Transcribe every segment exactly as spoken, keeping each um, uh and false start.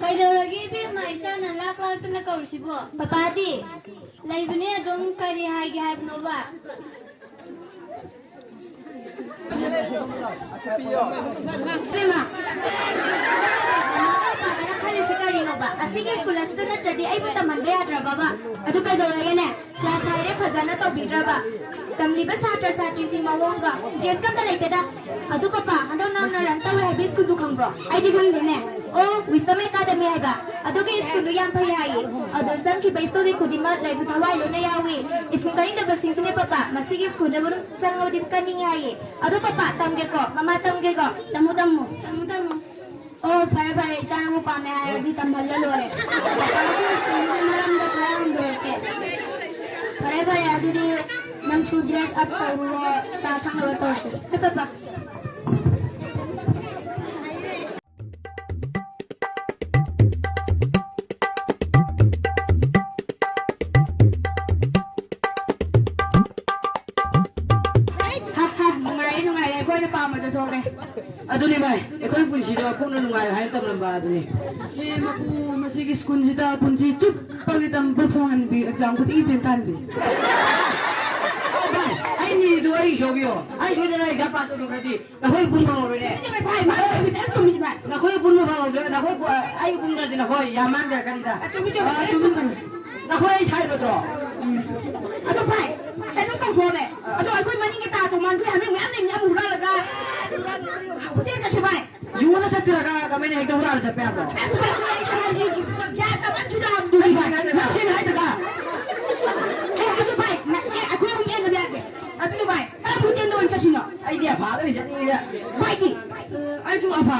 ꯀꯩꯗꯧꯔꯒꯦ ꯏꯕꯦꯝꯃ, ꯏꯆꯥꯅ ꯂꯥꯛ ꯂꯥꯛꯇꯅ ꯀꯧꯔꯤꯁꯤꯕꯣ? ꯄꯄꯥꯗꯤ? ꯂꯩꯕꯅꯦ ꯑꯗꯨꯝ꯫ ꯀꯔꯤ ꯍꯥꯏꯒꯦ ꯍꯥꯏꯕꯅꯣꯕ? ꯏꯕꯦꯝꯃ, ꯃꯃꯥ ꯄꯥꯕꯅ ꯈꯜꯂꯤꯁꯤ ꯀꯔꯤꯅꯣꯕ? ꯑꯁꯤꯒꯤ ꯁ꯭ꯀꯨꯜ ꯑꯁꯤꯗ ꯅꯠꯇ꯭ꯔꯗꯤ ꯑꯩꯕꯨ ꯇꯝꯍꯟꯕ ꯌꯥꯗ꯭ꯔꯕꯕ? ꯑꯗꯨ ꯀꯩꯗꯧꯔꯒꯦꯅꯦ? ꯀ꯭ꯂꯥꯁ ꯍꯥꯏꯔꯦ ꯐꯖꯅ ꯇꯧꯕꯤꯗ꯭ꯔꯕ? ꯇꯝꯂꯤꯕ ꯁꯥꯇ꯭ꯔ ꯁꯥꯇ꯭ꯔꯤꯁꯤꯡ ꯃꯑꯣꯡꯒ ꯗ꯭ꯔꯦꯁꯀ ꯑꯝꯇ ꯂꯩꯇꯦꯗ꯫ ꯑꯗꯨ ꯄꯄꯥ, ꯍꯟꯗꯛ ꯅꯧꯅ ꯔꯟ ꯇꯧꯋꯦ ꯍꯥꯏꯕ ꯁ꯭ꯀꯨꯜꯗꯨ ꯈꯪꯕ꯭ꯔꯣ? ꯑꯩꯗꯤ ꯈꯪꯗꯦꯅꯦ꯫ ꯑꯣ, ꯋꯤꯁꯇꯝ ꯑꯦꯀꯥꯗꯃꯤ ꯍꯥꯏꯕ꯫ ꯑꯗꯨꯒꯤ ꯁ꯭ꯀꯨꯜꯗꯨ ꯌꯥꯝ ꯐꯩ ꯍꯥꯏꯌꯦ꯫ ꯑꯗꯨꯗ ꯆꯪꯈꯤꯕ ꯁ꯭ꯇꯨꯗꯦꯟ ꯈꯨꯗꯤꯡꯃꯛ ꯂꯥꯏꯔꯤꯛꯇ ꯊꯋꯥꯏ ꯂꯣꯏꯅ ꯌꯥꯎꯏ꯫ ꯁ꯭ꯀꯨꯜ ꯀꯥꯅꯤꯡꯗꯕꯁꯤꯡꯁꯨꯅꯦ ꯄꯄꯥ, ꯃꯁꯤꯒꯤ ꯁ꯭ꯀꯨꯜꯗ ꯃꯅꯨꯡ ꯆꯪꯉꯕꯗꯤ ꯀꯥꯅꯤꯡꯉꯤ ꯍꯥꯏꯌꯦ꯫ ꯑꯗꯨ ꯄꯄꯥ, ꯇꯝꯒꯦꯀꯣ? ꯃꯃꯥ, ꯇꯝꯒꯦꯀꯣ? ꯇꯝꯃꯨ, ꯇꯝꯃꯨ꯫ ꯇꯝꯃꯨ, ꯇꯝꯃꯨ꯫ ꯑꯣ, ꯐꯔꯦ, ꯐꯔꯦ, ꯏꯆꯥ ꯅꯪꯕꯨ ꯄꯥꯝꯃꯦ ꯍꯥꯏꯔꯗꯤ ꯇꯝꯍꯜꯂ ꯂꯣꯏꯔꯦ꯫ ꯄꯄꯥꯁꯨ ꯁ꯭ꯀꯨꯜꯒꯤ ꯃꯔꯝꯗ ꯈꯔ ꯍꯪꯕꯤꯔꯛꯀꯦ꯫ ꯐꯔꯦ, ꯐꯔꯦ, ꯑꯗꯨꯗꯤ ꯅꯪꯁꯨ ꯗ꯭ꯔꯦꯁ ꯑꯞ ꯇꯧꯔꯨꯔꯣ, ꯆꯥ ꯊꯛꯅꯕ ꯇꯧꯔꯁꯤ꯫ ꯍꯣꯏ, ꯄꯄꯥ꯫ ꯍꯥ, ꯍꯥ, ꯅꯨꯡꯉꯥꯏꯔꯦ, ꯅꯨꯡꯉꯥꯏꯔꯦ, ꯑꯩꯈꯣꯏꯅ ꯄꯥꯝꯕꯗꯣ ꯊꯣꯛꯂꯦ꯫ ꯑꯗꯨꯅꯤ ꯚꯥꯏ, ꯑꯩꯈꯣꯏ ꯄꯨꯟꯁꯤꯗꯣ ꯄꯨꯟꯅ ꯅꯨꯡꯉꯥꯏꯌꯨ ꯍꯥꯏꯅ ꯇꯝꯂꯝꯕ ꯑꯗꯨꯅꯤ꯫ ꯑꯦ, ꯃꯄꯨ, ꯃꯁꯤꯒꯤ ꯁ꯭ꯀꯨꯜꯁꯤꯗ ꯄꯨꯟꯁꯤ ꯆꯨꯞꯄꯒꯤ ꯇꯝꯕ ꯐꯪꯍꯟꯕꯤ, ꯑꯦꯛꯖꯥꯝ ꯈꯨꯗꯤꯡꯒꯤ ꯐꯦꯜ ꯇꯥꯍꯟꯕꯤ꯫ ꯑꯣ ꯚꯥꯏ, ꯑꯩ ꯅꯤꯔꯤꯗꯨ ꯑꯩ ꯁꯣꯏꯕꯤꯌꯣ꯫ ꯑꯩ ꯁꯣꯏꯗꯅ ꯑꯦꯛꯖꯥꯝ ꯄꯥꯁ ꯇꯧꯊꯣꯛꯈ꯭ꯔꯗꯤ ꯅꯈꯣꯏ ꯄꯨꯟꯕ ꯐꯪꯍꯧꯔꯣꯏꯅꯦ꯫ ꯆꯨꯝꯃꯤ ꯚꯥꯏ, ꯚꯥꯏ, ꯈꯤꯇꯪ ꯆꯨꯝꯃꯤ ꯚꯥꯏ꯫ ꯅꯈꯣꯏ ꯄꯨꯟꯕ ꯐꯪꯍꯧꯗ꯭ꯔꯦ, ꯅꯈꯣꯏ ꯄꯨ-, ꯑꯩ ꯄꯨꯟꯗ꯭ꯔꯗꯤ ꯅꯈꯣꯏ ꯌꯥꯝ ꯃꯥꯡꯖꯔꯛꯀꯅꯤꯗ꯫ ꯑ, ꯆꯨꯝꯃꯤ, ꯆꯨꯝꯃꯤ, ꯑ, ꯆꯨꯝꯃꯤ, ꯆꯨꯝꯃꯤ꯫ ꯆꯨꯝꯃꯤ꯫ ꯅꯈꯣꯏ ꯑꯩ ꯊꯥꯏ ꯅꯠꯇ꯭ꯔꯣ? ꯎꯝ꯫ ꯑꯗꯣ ꯚꯥꯏ, ꯀꯩꯅꯣꯝ ꯇꯧꯊꯣꯛꯑꯣꯅꯦ꯫ ꯑꯗꯣ ꯑꯩꯈꯣꯏ ꯃꯅꯤꯡꯒꯤ ꯇꯥ ꯇꯣꯉꯥꯟꯈꯣꯏ ꯍꯥꯃꯦꯡ ꯃꯌꯥꯝ ꯂꯩꯕꯅꯦ, ꯑꯃꯨꯛ ꯍꯨꯔꯥꯜꯂꯒ ꯍꯣꯇꯦꯜ ꯆꯠꯁꯦ ꯚꯥꯏ꯫ ꯌꯣꯜꯂ ꯆꯠꯇ꯭ꯔꯒ ꯀꯃꯥꯏꯅ ꯍꯦꯛꯇ ꯍꯨꯔꯥꯜꯂ ꯆꯠꯄ ꯌꯥꯕ꯭ꯔꯣ? ꯒ꯭ꯌꯥꯟ ꯇꯥꯃꯟꯈꯤꯗ꯭ꯔꯥ ꯑꯕꯗꯨꯜ ꯚꯥꯏ? ꯅꯪ ꯁꯦꯡꯅ ꯍꯥꯏꯗ꯭ꯔꯒ? ꯑꯦ, ꯑꯗꯨ ꯚꯥꯏ, ꯅ-, ꯑꯦ, ꯑꯩꯈꯣꯏ ꯑꯍꯨꯝ ꯌꯦꯡꯗꯕ ꯌꯥꯗꯦ꯫ ꯑꯗꯨ ꯚꯥꯏ, ꯀꯔꯝꯕ ꯍꯣꯇꯦꯜꯗ ꯑꯣꯏꯅ ꯆꯠꯁꯤꯅꯣ? ꯑꯩꯗꯤ ꯑꯐꯥꯗ ꯑꯣꯏꯅ ꯆꯠꯅꯤꯡꯉꯤꯗ꯫ ꯚꯥꯏꯗꯤ? ꯑꯩꯁꯨ ꯑꯐꯥ꯫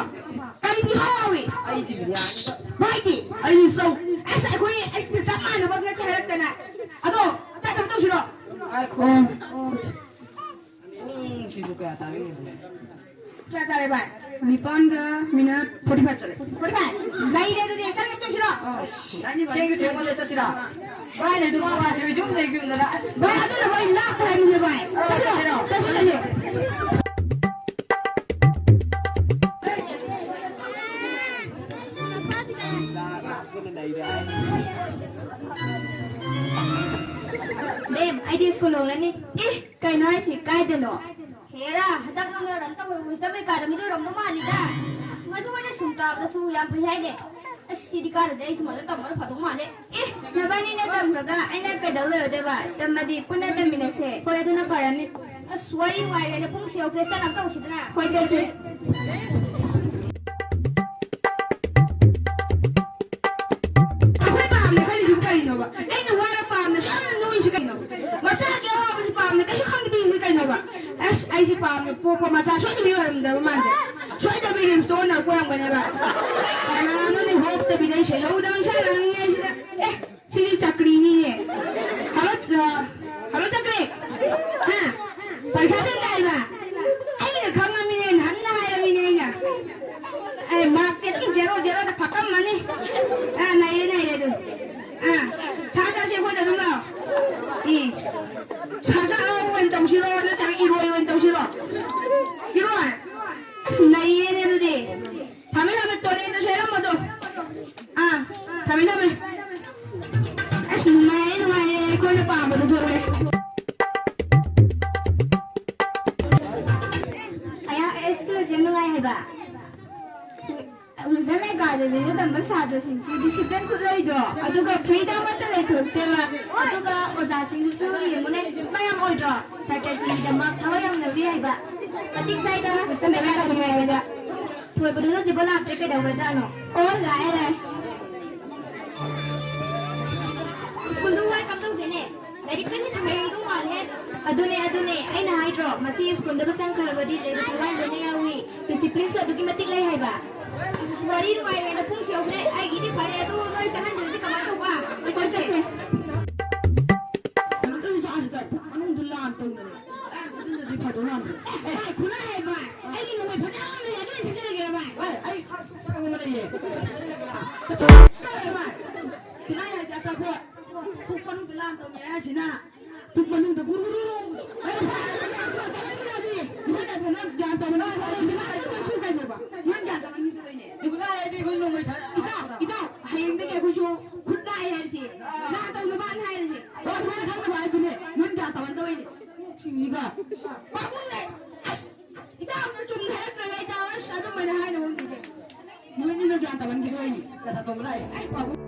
ꯀꯔꯤꯒꯤ ꯏꯍꯥꯎ ꯍꯥꯎꯏ? ꯑꯩꯗꯤ ꯕꯤꯔꯌꯥꯅꯤꯗ꯫ ꯚꯥꯏꯗꯤ? ꯑꯩꯗꯤ ꯆꯧ꯫ ꯑꯁ, ꯑꯩꯈꯣꯏ, ꯑꯩ ꯆꯞ ꯃꯥꯟꯅꯕ ꯉꯥꯛꯇ ꯍꯥꯏꯔꯛꯇꯅ꯫ ꯑꯗꯣ, ꯆꯠꯅꯕ ꯇꯧꯁꯤꯔꯣ? ꯉꯥꯏꯈꯣ꯫ ꯄꯨꯡꯁꯤꯕꯨ ꯀꯌꯥ ꯇꯥꯔꯦ ꯌꯦꯡꯉꯨꯅꯦ꯫ ꯀꯌꯥ ꯇꯥꯔꯦ ꯚꯥꯏ? ꯅꯤꯄꯥꯟꯒ ꯃꯤꯅꯠ forty five ꯆꯠꯂꯦ꯫ Forty five? ꯂꯩꯔꯦ ꯑꯗꯨꯗꯤ, ꯆꯠꯅꯕ ꯇꯧꯁꯤꯔꯣ? ꯑꯁ, ꯊꯦꯡꯁꯨ ꯊꯦꯡꯃꯜꯂꯦ, ꯆꯠꯁꯤꯔꯥ? ꯚꯥꯏ, ꯂꯩꯗꯨ ꯃꯥ ꯃꯥꯁꯤ ꯌꯨꯝ ꯂꯩ, ꯌꯨꯝꯗꯅ, ꯑꯁ꯫ ꯚꯥꯏ, ꯑꯗꯨꯅ ꯚꯥꯏ ꯂꯥꯛꯄ ꯍꯥꯏꯕꯅꯦ ꯚꯥꯏ꯫ ꯑ, ꯆꯠꯁꯤꯔꯣ? ꯆꯠꯁꯤꯔꯣ? ꯆꯠꯁꯤ, ꯆꯠꯁꯤ꯫ ꯀꯩꯅꯣ? ꯍꯦꯔꯥ, ꯍꯟꯗꯛ ꯅꯪꯅ run ꯇꯧꯕ ꯋꯤꯁꯇ ꯑꯃꯦꯔꯤꯀꯥꯗ ꯃꯤꯗꯣ ꯑꯣꯏꯔꯝꯗꯧ ꯃꯥꯜꯂꯤꯗ꯫ ꯃꯗꯨ ꯑꯣꯏꯅ ꯁꯨꯝ ꯇꯥꯕꯗꯁꯨ ꯌꯥꯝ ꯐꯩ ꯍꯥꯏꯅꯦ꯫ ꯑꯁ, ꯁꯤꯗꯤ ꯀꯥꯟꯅꯗꯦ, ꯑꯩ ꯁꯨꯃꯥꯏꯅ ꯇꯝꯕꯅ ꯐꯗꯧ ꯃꯥꯜꯂꯦ꯫ ꯑꯦ, ꯅꯕꯥꯅꯤꯅ ꯇꯝꯈ꯭ꯔꯒ ꯑꯩꯅ ꯀꯩꯗꯧ ꯂꯩꯔꯗꯣꯏꯕ? ꯇꯝꯃꯗꯤ ꯄꯨꯟꯅ ꯇꯝꯃꯤꯟꯅꯁꯦ꯫ ꯍꯣꯏ, ꯑꯗꯨꯅ ꯐꯔꯅꯤ꯫ ꯑꯁ, ꯋꯥꯔꯤ ꯅꯨꯡꯉꯥꯏꯔꯦꯅꯦ, ꯄꯨꯡꯁꯨ ꯌꯧꯈ꯭ꯔꯦ, ꯆꯥꯛ ꯑꯝ ꯇꯧꯁꯤꯗꯅ꯫ ꯍꯣꯏ, ꯆꯠꯁꯦ꯫ ꯑꯩꯈꯣꯏ ꯄꯥꯝꯗꯦ ꯈꯜꯂꯤꯁꯤꯕꯨ ꯀꯔꯤꯅꯣꯕ? ꯑꯩꯅ ꯋꯥꯔ ꯄꯥꯝꯗꯦ ꯁꯨꯝ ꯅꯣꯏꯁꯤ ꯀꯩꯅꯣ? ꯃꯆꯥꯒꯤ ꯑꯋꯥꯕꯁꯤ ꯄꯥꯝꯗꯦ ꯀꯩꯁꯨ ꯈꯪꯗꯕꯤꯁꯤ ꯀꯩꯅꯣꯕ? ꯑꯁ, ꯑꯩꯁꯤ ꯄꯥꯝꯗꯦ, ꯄꯣꯛꯄ ꯃꯆꯥ ꯁꯣꯏꯗꯕꯤ ꯑꯣꯏꯔꯝꯗꯕ ꯃꯥꯟꯗꯦ꯫ ꯁꯣꯏꯗꯕꯤ ꯔꯤꯝꯁꯇ ꯑꯣꯟꯅꯔꯛꯄ ꯑꯣꯏꯔꯝꯒꯅꯦꯕ꯫ ꯀꯅꯥꯅꯣꯅꯦ ꯍꯣꯞꯇꯕꯤꯗ ꯑꯩ ꯁꯦꯜꯍꯧꯗꯕ ꯏꯁꯥꯅ ꯍꯪꯉꯤꯉꯩꯁꯤꯗ꯫ ꯑꯦ, ꯁꯤꯗꯤ ꯆꯀ꯭ꯔꯤꯅꯤꯅꯦ꯫ ꯍꯜꯂꯣ, ꯑ, ꯍꯜꯂꯣ ꯆꯀ꯭ꯔꯤ꯫ ꯍꯥ? ꯄꯩꯁꯥ ꯐꯦꯟ ꯇꯥꯏꯕ? ꯑꯩꯅ ꯈꯪꯉꯝꯃꯤꯅꯦ, ꯅꯍꯥꯟꯅ ꯍꯥꯏꯔꯝꯃꯤꯅꯦ ꯑꯩꯅ꯫ ꯑꯦ, ꯃꯥꯔꯛꯇꯤ ꯑꯗꯨꯝ ꯖꯦꯔꯣ, ꯖꯦꯔꯣꯗ ꯐꯛꯀꯝꯃꯅꯤ꯫ ꯑ, ꯅꯩꯔꯦ, ꯅꯩꯔꯦ ꯑꯗꯨ꯫ ꯑ, ꯁꯥ ꯆꯥꯁꯦ ꯑꯩꯈꯣꯏꯗ ꯑꯗꯨꯝ ꯂꯥꯛꯑꯣ꯫ ꯎꯝ꯫ ꯁꯥ ꯆꯥ ꯑꯣꯏꯅ ꯇꯧꯁꯤꯔꯣ ꯅꯠꯇ꯭ꯔꯒ ꯏꯔꯣꯏ ꯑꯣꯏꯅ ꯇꯧꯁꯤꯔꯣ? ꯏꯔꯣꯏ? ꯑꯁ, ꯅꯩꯌꯦꯅꯦ ꯑꯗꯨꯗꯤ꯫ ꯊꯝꯃꯦ, ꯊꯝꯃꯦ, ꯇꯣꯔꯦꯟꯗ ꯁꯣꯏꯔꯝꯃꯣ ꯑꯗꯣ꯫ ꯑꯥ, ꯊꯝꯃꯦ, ꯊꯝꯃꯦ꯫ ꯑꯁ, ꯅꯨꯡꯉꯥꯏꯔꯦ, ꯅꯨꯡꯉꯥꯏꯔꯦ, ꯑꯩꯈꯣꯏꯅ ꯄꯥꯝꯕꯗꯣ ꯊꯣꯛꯂꯦ꯫ ꯑꯌꯥ, ꯑꯦꯁ ꯀ꯭ꯂꯥꯁ ꯌꯥꯝ ꯅꯨꯡꯉꯥꯏ ꯍꯥꯏꯕ꯫ ꯋꯤꯖꯗꯝ ꯑꯦꯀꯥꯗꯃꯤꯗ ꯇꯝꯕ ꯁꯥꯇ꯭ꯔꯁꯤꯡꯁꯤ ꯗꯤꯁꯤꯄ꯭ꯂꯤꯟ ꯈꯨꯠꯂꯣꯏꯗꯣ, ꯑꯗꯨꯒ ꯐ꯭ꯔꯤꯗꯝ ꯑꯃꯠꯇ ꯂꯩꯊꯣꯛꯇꯦꯕ꯫ ꯑꯗꯨꯒ ꯑꯣꯖꯥꯁꯤꯡꯗꯨꯁꯨ ꯌꯦꯡꯉꯨꯅꯦ, ꯃꯌꯥꯝ ꯑꯣꯏꯗ꯭ꯔꯣ? ꯁꯥꯇ꯭ꯔꯁꯤꯡꯒꯤꯗꯃꯛ ꯊꯋꯥꯏ ꯌꯥꯝꯅ ꯂꯧꯕꯤ ꯍꯥꯏꯕ꯫ ꯃꯇꯤꯛ ꯆꯥꯏꯗ ꯋꯤꯖꯗꯝ ꯑꯦꯀꯥꯗꯃꯤ ꯍꯥꯏꯕꯗ꯫ ꯊꯣꯏꯕꯗꯨꯅ ꯍꯧꯖꯤꯛꯐꯥꯎ ꯂꯥꯛꯇ꯭ꯔꯦ, ꯀꯩꯗꯧꯈ꯭ꯔꯖꯥꯠꯅꯣ? ꯑꯣ, ꯂꯥꯛꯑꯦ, ꯂꯥꯛꯑꯦ꯫ ꯁ꯭ꯀꯨꯜꯗꯨ ꯋꯥꯏ ꯀꯝꯗꯧꯗꯦꯅꯦ? ꯂꯥꯏꯔꯤꯛ ꯀꯟꯅ ꯇꯝꯍꯧꯗꯧ ꯃꯥꯜꯂꯦ꯫ ꯑꯗꯨꯅꯦ, ꯑꯗꯨꯅꯦ꯫ ꯑꯩꯅ ꯍꯥꯏꯗ꯭ꯔꯣ, ꯃꯁꯤ ꯁ꯭ꯀꯨꯜꯗꯕꯨ ꯆꯪꯈ꯭ꯔꯕꯗꯤ ꯂꯩꯕ ꯊꯋꯥꯏ ꯂꯣꯏꯅ ꯌꯥꯎꯏ꯫ ꯗꯤꯁꯤꯄ꯭ꯂꯤꯟꯁꯨ ꯑꯗꯨꯛꯀꯤ ꯃꯇꯤꯛ ꯂꯩ ꯍꯥꯏꯕ꯫ ꯑꯁ, ꯋꯥꯔꯤ ꯅꯨꯡꯉꯥꯏꯔꯤꯉꯩꯗ ꯄꯨꯡꯁꯨ ꯌꯧꯈ꯭ꯔꯦ꯫ ꯑꯩꯒꯤꯗꯤ ꯐꯔꯦ, ꯑꯗꯨ ꯅꯣꯏ ꯆꯪꯍꯟꯗ꯭ꯔꯗꯤ ꯀꯃꯥꯏꯅ ꯇꯧꯕ? ꯑꯩꯈꯣꯏ ꯆꯠꯁꯦ꯫ ꯀꯩꯅꯣ ꯇꯧꯔꯤꯁꯦ ꯑꯥꯁꯤꯗ? ꯃꯅꯨꯡꯗ ꯂꯥꯟ ꯇꯧꯅꯔꯦ꯫ ꯑꯗꯨꯅꯗꯤ ꯐꯗꯧ ꯃꯥꯟꯗ꯭ꯔꯦ꯫ ꯑꯦ, ꯚꯥꯏ, ꯈꯨꯠꯂꯥꯏ ꯍꯥꯏ, ꯚꯥꯏ꯫ ꯑꯩꯒꯤ ꯅꯣꯡꯃꯩ ꯐꯅꯌꯥꯝ ꯂꯩ, ꯑꯗꯨ ꯑꯣꯏꯅ ꯊꯤꯖꯔꯒꯦ, ꯚꯥꯏ꯫ ꯚꯥꯏ, ꯑꯩ ꯈꯔ ꯈꯪꯕ ꯂꯩꯌꯦ꯫ ꯈꯨꯠꯂꯥꯏ ꯍꯥꯏꯗꯤ ꯑꯆꯥꯄꯣꯠ꯫ ꯄꯨꯛ ꯃꯅꯨꯡꯗ ꯂꯥꯟ ꯇꯧꯅꯔꯦ ꯍꯥꯏꯁꯤꯅ꯫ ꯄꯨꯛ ꯃꯅꯨꯡꯗ ꯒꯨꯔꯨ ꯒꯨꯔꯨ꯫ ꯑꯩ ꯐꯥꯔꯦ, ꯅꯪ ꯒ꯭ꯌꯥꯟ ꯇꯧꯕ ꯅꯪ ꯁꯨ ꯀꯩꯅꯣꯕ? ꯅꯪ ꯒ꯭ꯌꯥꯟ ꯇꯧꯍꯟꯅꯤꯡꯗꯕꯩꯅꯦ꯫ ꯈꯨꯠꯂꯥꯏ ꯍꯥꯏꯗꯤ ꯑꯩꯈꯣꯏ ꯅꯣꯡꯃꯩ ꯊꯥ-, ꯏꯇꯥꯎ, ꯏꯇꯥꯎ, ꯍꯌꯦꯡꯗꯒꯤ ꯑꯩꯈꯣꯏꯁꯨ ꯈꯨꯠꯂꯥꯏ ꯍꯥꯏꯔꯤꯁꯦ, ꯂꯥꯟ ꯇꯧꯅꯕꯅ ꯍꯥꯏꯔꯤꯁꯦ꯫ ꯍꯣꯏ, ꯍꯣꯏ, ꯍꯣꯏ, ꯍꯣꯏ, ꯑꯗꯨꯅꯦ꯫ ꯅꯪ ꯒ꯭ꯌꯥꯟ ꯇꯧꯍꯟꯗꯕꯩꯅꯦ꯫ ꯀꯣꯛꯁꯤꯡꯁꯤꯒ꯫ ꯇꯧꯍꯟꯈꯤꯗꯣꯏꯅꯤ꯫ ꯆꯠ ꯆꯠꯇꯧꯕ ꯂꯥꯛꯑꯦ꯫ ꯑꯩ ꯄꯥꯕꯨꯡ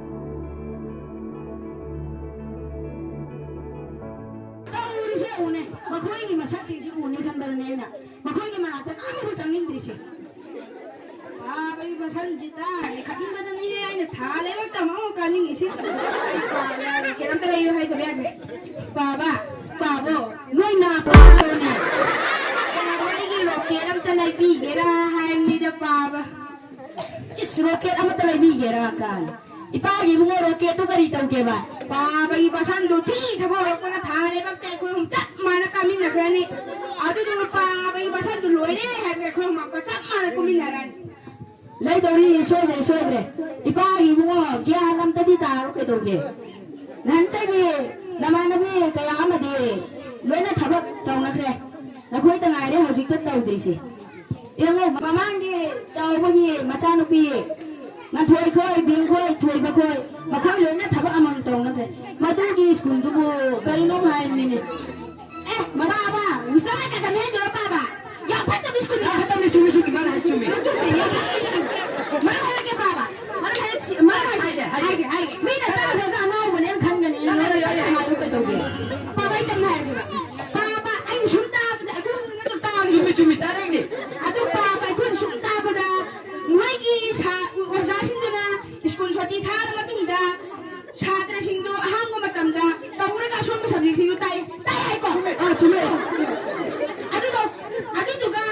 ꯇꯧꯔꯤꯁꯦ ꯎꯅꯦ꯫ ꯃꯈꯣꯏꯒꯤ ꯃꯁꯛꯁꯤꯡꯁꯤ ꯎꯅꯤ ꯈꯟꯕꯗꯅꯦ ꯑꯩꯅ ꯃꯈꯣꯏꯒꯤ ꯃꯅꯥꯛꯇ ꯑꯃꯐꯥꯎ ꯆꯪꯅꯤꯡꯗ꯭ꯔꯤꯁꯦ꯫ ꯄꯥꯕꯒꯤ ꯃꯁꯛꯁꯤ ꯇꯥꯔꯦ ꯈꯟꯕꯗꯅꯤꯅꯦ ꯑꯩꯅ ꯊꯥ ꯂꯩꯕ ꯃꯇꯝ ꯑꯃꯨꯛ ꯀꯥꯅꯤꯡꯉꯤꯁꯤ꯫ ꯄꯥꯕ ꯌꯥꯔꯣꯏ, ꯀꯩꯅꯣꯝꯇ ꯂꯩꯌꯨ ꯍꯥꯏꯗꯕ ꯌꯥꯗ꯭ꯔꯦ꯫ ꯄꯥꯕ, ꯄꯥꯕꯣ, ꯅꯣꯏ ꯅꯥꯄꯥꯗꯣꯅꯦ꯫ ꯄꯥꯕ ꯑꯩꯒꯤ ꯔꯣꯀꯦꯠ ꯑꯝꯇ ꯂꯩꯕꯤꯒꯦꯔꯥ ꯍꯥꯏꯕꯅꯤꯗ ꯄꯥꯕ꯫ ꯏꯁ, ꯔꯣꯀꯦꯠ ꯑꯃꯠꯇ ꯂꯩꯕꯤꯒꯦꯔꯥ ꯀꯥꯏ꯫ ꯏꯄꯥꯒꯤ ꯏꯕꯨꯡꯉꯣ ꯔꯣꯀꯦꯠꯇꯨ ꯀꯔꯤ ꯇꯧꯒꯦꯕ? ꯄꯥꯕꯒꯤ ꯕꯥꯁꯟꯗꯨ ꯊꯤ ꯊꯕꯛ ꯍꯧꯔꯛꯄꯅ ꯊꯥ ꯂꯩꯕꯥꯛꯇ ꯑꯩꯈꯣꯏ ꯑꯍꯨꯝ ꯆꯞ ꯃꯥꯟꯅ ꯀꯥꯃꯤꯟꯅꯈ꯭ꯔꯅꯤ꯫ ꯑꯗꯨꯗꯨꯒ ꯄꯥꯕꯒꯤ ꯕꯥꯁꯟꯗꯨ ꯂꯣꯏꯔꯦ ꯍꯥꯏꯕꯗ ꯑꯩꯈꯣꯏ ꯑꯍꯨꯝ ꯑꯃꯨꯛꯀ ꯆꯞ ꯃꯥꯟꯅ ꯀꯨꯝꯃꯤꯟꯅꯔꯅꯤ꯫ ꯂꯩꯗꯧꯔꯤ, ꯁꯣꯏꯗ꯭ꯔꯦ, ꯁꯣꯏꯗ꯭ꯔꯦ꯫ ꯏꯄꯥꯒꯤ ꯏꯕꯨꯡꯉꯣ ꯒ꯭ꯌꯥꯟ ꯑꯝꯇꯗꯤ ꯇꯥꯔꯣ ꯀꯩꯗꯧꯒꯦ? ꯅꯍꯥꯟꯇꯒꯤ ꯅꯃꯥꯟꯅꯕꯤ ꯀꯌꯥ ꯑꯃꯗꯤ ꯂꯣꯏꯅ ꯊꯕꯛ ꯇꯧꯅꯈ꯭ꯔꯦ꯫ ꯅꯈꯣꯏꯇ ꯉꯥꯏꯔꯦ ꯍꯧꯖꯤꯛꯇ ꯇꯧꯗ꯭ꯔꯤꯁꯦ꯫ ꯌꯦꯡꯉꯣ, ꯃꯃꯥꯡꯒꯤ ꯆꯥꯎꯕꯒꯤ ꯃꯆꯥꯅꯨꯄꯤ ꯉꯥꯟꯊꯣꯏ ꯈꯣꯏ, ꯕꯤꯡ ꯈꯣꯏ, ꯊꯣꯏꯕ ꯈꯣꯏ, ꯃꯈꯣꯏ ꯂꯣꯏꯅ ꯊꯕꯛ ꯑꯃꯃꯝ ꯇꯧꯅꯈ꯭ꯔꯦ꯫ ꯃꯗꯨꯒꯤ ꯁ꯭ꯀꯨꯜꯗꯨꯕꯨ ꯀꯔꯤꯅꯣꯝ ꯍꯥꯏꯕꯅꯤꯅꯦ꯫ ꯑꯦ, ꯄꯥꯕ, ꯃꯨꯁꯇꯐꯥ ꯀꯗꯝ ꯍꯦꯟꯗ꯭ꯔꯣ ꯄꯥꯕ? ꯌꯥꯝ ꯐꯠꯇꯕ ꯁ꯭ꯀꯨꯜꯅꯤ꯫ ꯌꯥꯝ ꯐꯠꯇꯕꯅꯤ, ꯆꯨꯝꯃꯤ, ꯆꯨꯝꯃꯤ, ꯃꯥꯅ ꯍꯥꯏ ꯆꯨꯝꯃꯤ꯫ ꯆꯨꯝꯃꯤ, ꯌꯥꯝ ꯐꯠꯇꯕ ꯁ꯭ꯀꯨꯜꯅꯤ꯫ ꯃꯔꯝ ꯍꯥꯏꯔꯛꯀꯦ ꯄꯥꯕ, ꯃꯔꯝ ꯍꯥꯏꯔꯛꯁꯤ, ꯃꯔꯝ ꯍꯥꯏꯔꯛꯁꯤ꯫ ꯍꯥꯏꯒꯦ, ꯍꯥꯏꯒꯦ꯫ ꯃꯤꯅ ꯇꯥꯈ꯭ꯔꯒ ꯑꯉꯥꯎꯕꯅꯦꯅ ꯈꯟꯒꯅꯤ꯫ ꯌꯥꯔꯦ, ꯌꯥꯔꯦ, ꯌꯥꯔꯦ꯫ ꯍꯥꯏꯕ ꯀꯩꯗꯧꯒꯦ? ꯄꯥꯕ, ꯑꯩ ꯀꯔꯤ ꯍꯥꯏꯔꯛꯀꯦꯕ? ꯄꯥꯕ, ꯑꯩꯅ ꯁꯨꯝ ꯇꯥꯕꯗ ꯑꯩꯈꯣꯏ ꯍꯧꯖꯤꯛ ꯑꯗꯨꯝ ꯇꯥꯔꯤ꯫ ꯆꯨꯝꯃꯤ, ꯆꯨꯝꯃꯤ, ꯇꯥꯔꯤꯅꯤ꯫ ꯑꯗꯨ ꯄꯥꯕ, ꯑꯩꯈꯣꯏꯅ ꯁꯨꯝ ꯇꯥꯕꯗ ꯃꯣꯏꯒꯤ ꯁꯥ-, ꯑꯣꯖꯥꯁꯤꯡꯗꯨꯅ ꯁ꯭ꯀꯨꯜ ꯁꯨꯇꯤ ꯊꯥꯔ ꯃꯇꯨꯡꯗ ꯁꯥꯇ꯭ꯔꯁꯤꯡꯗꯣ ꯑꯍꯥꯡꯕ ꯃꯇꯝꯗ ꯇꯧꯔꯒ ꯑꯁꯣꯟꯕ ꯁꯕꯖꯦꯛꯁꯤꯡꯗꯣ ꯇꯥꯏ, ꯇꯥꯏ ꯍꯥꯏꯀꯣ? ꯑꯥ, ꯆꯨꯝꯃꯦ꯫ ꯑꯗꯨꯗꯣ, ꯑꯗꯨꯗꯨꯒ,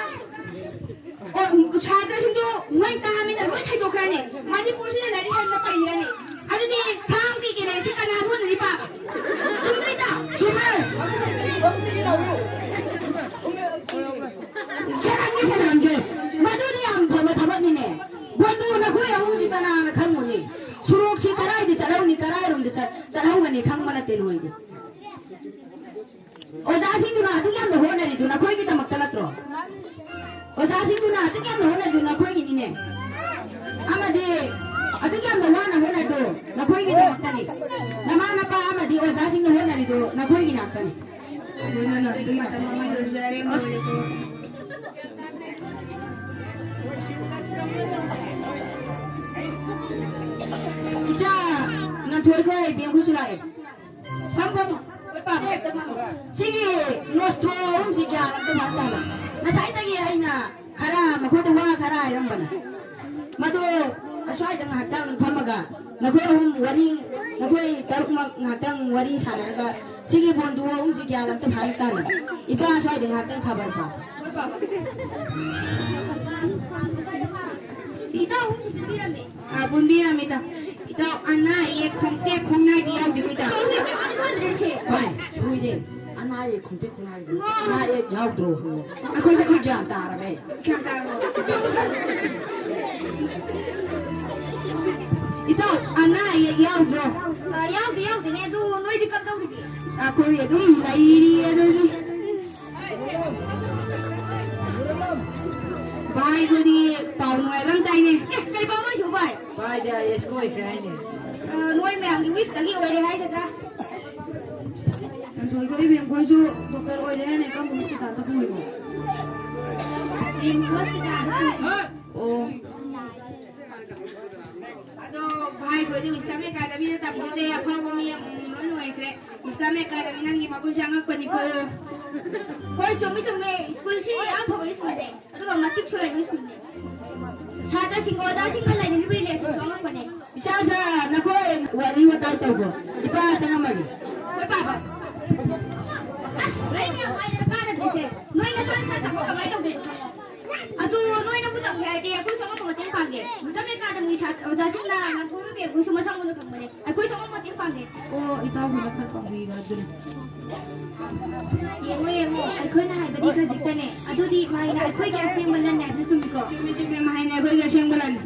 ꯑꯣ, ꯁꯥꯇ꯭ꯔꯁꯤꯡꯗꯣ ꯃꯣꯏ ꯇꯥꯃꯤꯅ ꯂꯣꯏ ꯈꯥꯏꯗꯣꯛꯈ꯭ꯔꯅꯤ꯫ ꯃꯅꯤꯄꯨꯔꯁꯤꯗ ꯂꯥꯏꯔꯤꯛ ꯍꯩꯕ ꯄꯩꯔꯅꯤ꯫ ꯑꯗꯨꯗꯤ ꯐꯥꯝꯒꯤ ꯀꯦꯂꯦꯟꯁꯤ ꯀꯅꯥ ꯍꯣꯠꯅꯅꯤ ꯄꯥꯕ? ꯆꯨꯝꯗ꯭ꯔꯣ ꯏꯇꯥꯎ? ꯆꯨꯝꯃꯦ꯫ ꯁꯦꯟꯅꯒꯦ, ꯁꯦꯟꯅꯍꯟꯒꯦ꯫ ꯃꯗꯨꯗꯤ ꯌꯥꯝ ꯐꯕ ꯊꯕꯛꯅꯤꯅꯦ꯫ ꯕꯣꯟꯗꯨ ꯅꯈꯣꯏ ꯑꯍꯨꯝꯗꯤ ꯀꯅꯥꯅ ꯈꯪꯉꯨꯅꯤ? ꯁꯣꯔꯣꯛꯁꯤ ꯀꯗꯥꯏꯗ ꯆꯠꯍꯧꯅꯤ, ꯀꯗꯥꯏꯔꯣꯝꯗ ꯆꯠ-, ꯆꯠꯍꯧꯒꯅꯤ ꯈꯪꯕ ꯅꯠꯇꯦ ꯅꯣꯏꯗꯤ꯫ ꯑꯣꯖꯥꯁꯤꯡꯗꯨꯅ ꯑꯗꯨꯛ ꯌꯥꯝꯅ ꯍꯣꯠꯅꯔꯤꯗꯨ ꯅꯈꯣꯏꯒꯤꯗꯃꯛꯇ ꯅꯠꯇ꯭ꯔꯣ? ꯑꯣꯖꯥꯁꯤꯡꯗꯨꯅ ꯑꯗꯨꯛ ꯌꯥꯝꯅ ꯍꯣꯠꯅꯔꯤꯗꯨ ꯅꯈꯣꯏꯒꯤꯅꯤꯅꯦ꯫ ꯑꯃꯗꯤ ꯑꯗꯨꯛ ꯌꯥꯝꯅ ꯋꯥꯅ ꯍꯣꯠꯅꯔꯤꯗꯨ ꯅꯈꯣꯏꯒꯤꯗꯃꯛꯇꯅꯤ꯫ ꯅꯃꯥ ꯅꯄꯥ ꯑꯃꯗꯤ ꯑꯣꯖꯥꯁꯤꯡꯅ ꯍꯣꯠꯅꯔꯤꯗꯨ ꯅꯈꯣꯏꯒꯤ ꯉꯥꯛꯇꯅꯤ꯫ ꯂꯣꯏꯅꯅ ꯑꯗꯨꯒꯤ ꯃꯇꯝ ꯑꯃ ꯂꯣꯏꯖꯔꯦ꯫ ꯑꯁ꯫ ꯑꯩꯈꯣꯏ ꯕꯦꯡꯒꯨꯁꯨ ꯂꯥꯛꯑꯦ꯫ ꯐꯝ, ꯐꯝ꯫ ꯑꯩꯈꯣꯏ ꯄꯥꯕ ꯍꯦꯛꯇ ꯐꯝꯃꯣ꯫ ꯁꯤꯒꯤ ꯅꯣꯁꯇ꯭ꯔꯣ ꯑꯍꯨꯝꯁꯤ ꯒ꯭ꯌꯥꯟ ꯑꯝꯇ ꯐꯥ ꯇꯥꯕ꯫ ꯉꯁꯥꯏꯗꯒꯤ ꯑꯩꯅ ꯈꯔ ꯃꯈꯣꯏꯗ ꯋꯥ ꯈꯔ ꯍꯥꯏꯔꯝꯕꯅꯤ꯫ ꯃꯗꯨ ꯑꯁ꯭ꯋꯥꯏꯗ ꯉꯥꯏꯍꯥꯛꯇꯪ ꯐꯝꯃꯒ ꯅꯈꯣꯏ ꯑꯍꯨꯝ ꯋꯥꯔꯤ, ꯅꯈꯣꯏ ꯇꯔꯨꯛꯃꯛ ꯉꯥꯏꯍꯥꯛꯇꯪ ꯋꯥꯔꯤ ꯁꯥꯟꯅꯔꯒ ꯁꯤꯒꯤ ꯕꯣꯟꯗꯨ ꯑꯍꯨꯝꯁꯤ ꯒ꯭ꯌꯥꯟ ꯑꯝꯇ ꯐꯥꯍꯟ ꯇꯥꯔꯦ꯫ ꯏꯄꯥ ꯑꯁ꯭ꯋꯥꯏꯗ ꯉꯥꯏꯍꯥꯛꯇꯪ ꯈꯕꯔ ꯄꯥꯎ꯫ ꯏꯇꯥꯎ ꯑꯍꯨꯝꯁꯤ ꯄꯤꯕꯤꯔꯝꯃꯦ꯫ ꯑ, ꯄꯨꯟꯕꯤꯔꯝꯃꯤ ꯏꯇꯥꯎ꯫ ꯏꯇꯥꯎ, ꯑꯅꯥ ꯑꯌꯦꯛ ꯈꯣꯡꯇꯦꯛ ꯈꯣꯡꯅꯥꯏꯗꯤ ꯌꯥꯎꯗꯦꯀꯣ ꯏꯇꯥꯎ? ꯍꯣꯏ, ꯁꯣꯏꯔꯦ꯫ ꯑꯅꯥ ꯑꯌꯦꯛ ꯈꯣꯡꯇꯦꯛ ꯈꯣꯡꯅꯥꯏꯗꯤ꯫ ꯑꯅꯥ ꯑꯌꯦꯛ ꯌꯥꯎꯗ꯭ꯔꯣ ꯍꯪꯉꯣ꯫ ꯑꯩꯈꯣꯏꯁꯨ ꯑꯩꯈꯣꯏ ꯒ꯭ꯌꯥꯟ ꯇꯥꯔꯕꯅꯦ꯫ ꯒ꯭ꯌꯥꯟ ꯇꯥꯔꯕꯣ? ꯏꯇꯥꯎ, ꯑꯅꯥ ꯑꯌꯦꯛ ꯌꯥꯎꯗ꯭ꯔꯣ? ꯑ, ꯌꯥꯎꯗꯦ, ꯌꯥꯎꯗꯦꯅꯦ꯫ ꯑꯗꯨ ꯅꯣꯏꯗꯤ ꯀꯝꯗꯧꯔꯤꯒꯦ? ꯑꯩꯈꯣꯏ ꯑꯗꯨꯝ ꯂꯩꯔꯤ ꯑꯗꯨꯅꯤ꯫ ꯚꯥꯏ, ꯑꯗꯨꯗꯤ ꯄꯥꯎ ꯅꯨꯡꯉꯥꯏꯕ ꯑꯃ ꯇꯥꯏꯅꯦ꯫ ꯑꯦ, ꯀꯩ ꯄꯥꯎꯅꯣ ꯍꯥꯏꯁꯤꯕꯣ, ꯚꯥꯏ? ꯚꯥꯏꯗꯤ IAS ꯑꯣꯏꯈ꯭ꯔꯦ ꯍꯥꯏꯅꯦ꯫ ꯑ, ꯅꯣꯏ ꯃꯌꯥꯝꯒꯤ ꯋꯤꯁꯇꯒꯤ ꯑꯣꯏꯔꯦ ꯍꯥꯏꯒꯗ꯭ꯔꯥ? ꯂꯟꯊꯣꯏꯈꯣꯏ ꯏꯕꯦꯝꯈꯣꯏꯁꯨ ꯗꯣꯛꯇꯔ ꯑꯣꯏꯔꯦ ꯍꯥꯏꯅꯦ꯫ ꯀꯔꯝꯕ ꯍꯣꯁꯄꯤꯇꯥꯜꯗ ꯄꯨꯔꯤꯅꯣ? ꯔꯤꯝꯁ ꯍꯣꯁꯄꯤꯇꯥꯜꯗ꯫ ꯑꯣ꯫ ꯑꯗꯣ ꯚꯥꯏ, ꯑꯩꯈꯣꯏꯗꯤ ꯋꯤꯁꯇꯝ ꯑꯦꯀꯥꯗꯃꯤꯗ ꯇꯝꯕꯗꯩ ꯑꯐꯥꯎꯕ ꯃꯤ ꯑꯃꯃꯝ ꯂꯣꯏ ꯑꯣꯏꯈ꯭ꯔꯦ꯫ ꯋꯤꯁꯇꯝ ꯑꯦꯀꯥꯗꯃꯤ ꯅꯪꯒꯤ ꯃꯒꯨꯟꯁꯦ ꯑꯉꯛꯄꯅꯤꯀꯣ꯫ ꯍꯣꯏ, ꯆꯨꯝꯃꯤ, ꯆꯨꯝꯃꯤ꯫ ꯁ꯭ꯀꯨꯜꯁꯤ ꯌꯥꯝ ꯐꯕ ꯁ꯭ꯀꯨꯜꯅꯦ꯫ ꯑꯗꯨꯒ ꯃꯇꯤꯛꯁꯨ ꯂꯩꯕ ꯁ꯭ꯀꯨꯜꯅꯦ꯫ ꯁꯥꯇ꯭ꯔꯁꯤꯡꯒ ꯑꯣꯖꯥꯁꯤꯡꯒ ꯂꯩꯅꯔꯤꯕ relationꯁꯨ ꯑꯉꯛꯄꯅꯦ꯫ ꯏꯆꯥꯁꯥ, ꯅꯈꯣꯏ ꯋꯥꯔꯤ ꯋꯥꯇꯥꯏ ꯇꯧꯕ꯫ ꯏꯄꯥ ꯆꯪꯉꯝꯃꯒꯦ꯫ ꯍꯣꯏ, ꯄꯥꯕ꯫ ꯑꯁ, ꯂꯥꯏꯔꯤꯛ ꯌꯥꯝ ꯍꯥꯏꯗꯅ ꯀꯥꯟꯅꯗ꯭ꯔꯤꯁꯦ꯫ ꯅꯣꯏ ꯅꯁꯥ ꯅꯁꯥ ꯇꯝꯕ ꯀꯃꯥꯏꯅ ꯇꯧꯗꯣꯏꯅꯣ? ꯑꯗꯨ ꯅꯣꯏꯅꯕꯨ ꯇꯝꯒꯦ ꯍꯥꯏꯔꯗꯤ ꯑꯩꯈꯣꯏꯁꯨ ꯑꯉꯝꯕ ꯃꯇꯦꯡ ꯄꯥꯡꯒꯦ꯫ ꯃꯇꯝ ꯑꯦꯀꯥꯗꯃꯤ ꯁꯥꯇ꯭ꯔ ꯑꯣꯖꯥꯁꯤꯡꯅ ꯉꯥꯡꯊꯣꯛꯂꯤꯕ ꯑꯩꯈꯣꯏꯁꯨ ꯃꯁꯛ ꯃꯨꯟꯅ ꯈꯪꯕꯅꯦ꯫ ꯑꯩꯈꯣꯏꯁꯨ ꯑꯉꯝꯕ ꯃꯇꯦꯡ ꯄꯥꯡꯒꯦ꯫ ꯑꯣ, ꯏꯇꯥꯎꯒꯤ ꯋꯥꯈꯜ ꯄꯥꯝꯕꯤꯕ ꯑꯗꯨꯅꯤ꯫ ꯌꯦꯡꯉꯣ, ꯌꯦꯡꯉꯣ, ꯑꯩꯈꯣꯏꯅ ꯍꯥꯏꯕꯗꯤ ꯈꯖꯤꯛꯇꯅꯦ꯫ ꯑꯗꯨꯗꯤ ꯃꯍꯩꯅ ꯑꯩꯈꯣꯏꯒꯤ ꯑꯁꯦꯡꯕ ꯂꯟꯅꯦ ꯍꯥꯏꯕꯗꯨ ꯆꯨꯝꯃꯤꯀꯣ? ꯆꯨꯝꯃꯤ, ꯆꯨꯝꯃꯤ, ꯃꯍꯩꯅ ꯑꯩꯈꯣꯏꯒꯤ ꯑꯁꯦꯡꯕ ꯂꯟꯅꯤ꯫